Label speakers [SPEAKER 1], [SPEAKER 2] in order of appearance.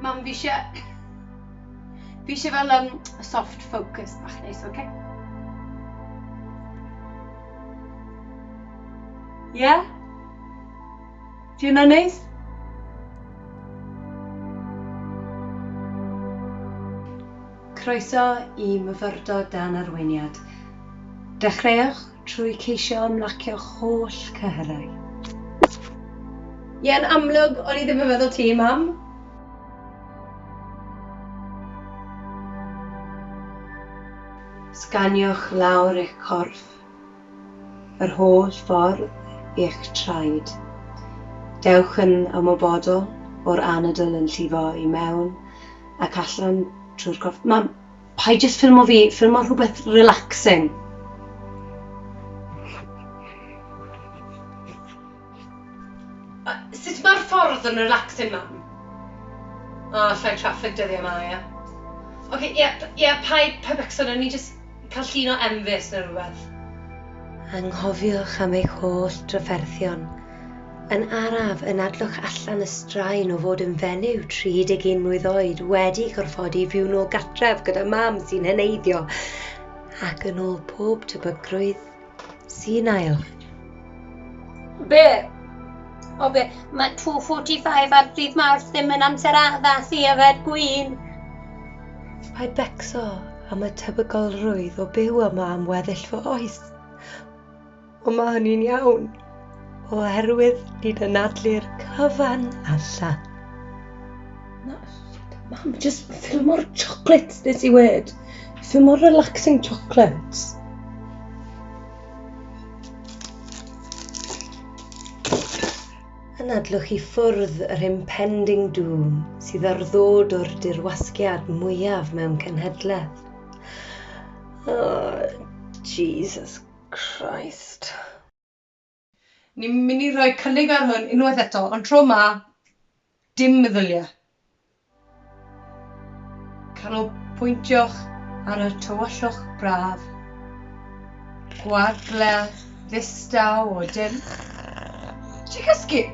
[SPEAKER 1] Mam, fi eisiau... Fi eisiau fel um, soft focus bach neis, oce? Okay? Ie? Yeah? Di hwnna'n neis? Croeso i myfyrdod dan arweiniad. Dechreuwch trwy ceisio ymlacio'ch holl cyhyrau. Ie, yn amlwg, o'n i ddim yn meddwl ti, mam. Sganiwch lawr eich corff, yr holl ffordd i'ch traed. Dewch yn ymwybodol o'r anadl yn llifo i mewn ac allan trwy'r corff. Mam, paid jyst ffilmo fi, ffilmo rhywbeth relaxing. Sut mae'r ffordd yn relaxing, mam? O, llai traffic dyddiau yma, ie. Oce, ie, ie, paid, paid becso, nawn ni jyst cael llun o enfys neu rhywbeth. Anghofiwch am eich holl drafferthion. Yn araf, anadlwch allan y straen o fod yn fenyw 31 mlwydd oed wedi gorfodi fyw nôl gartref gyda mam sy'n heneiddio ac yn ôl pob tebygrwydd, senile.
[SPEAKER 2] Be? O be? Mae 2.45 ar ddydd Mawrth ddim yn amser addas i yfed gwin.
[SPEAKER 1] Paid becso am y tebygolrwydd o byw yma am weddill fy oes. Ond mae hynny'n iawn, oherwydd ni'n anadlu'r cyfan allan. Na, mam, just ffilmo'r chocolates nes i wed. Ffilmo'r relaxing chocolates. Anadlwch i ffwrdd yr impending doom sydd ar ddod o'r dirwasgiad mwyaf mewn cenhedlaeth. Oh, Jesus Christ. Ni'n mynd i roi cynnig ar hwn unwaith eto, ond tro 'ma, dim meddyliau. Canolbwyntiwch ar y tywyllwch braf. Gwagle ddistaw o dim. Ti'n cysgu?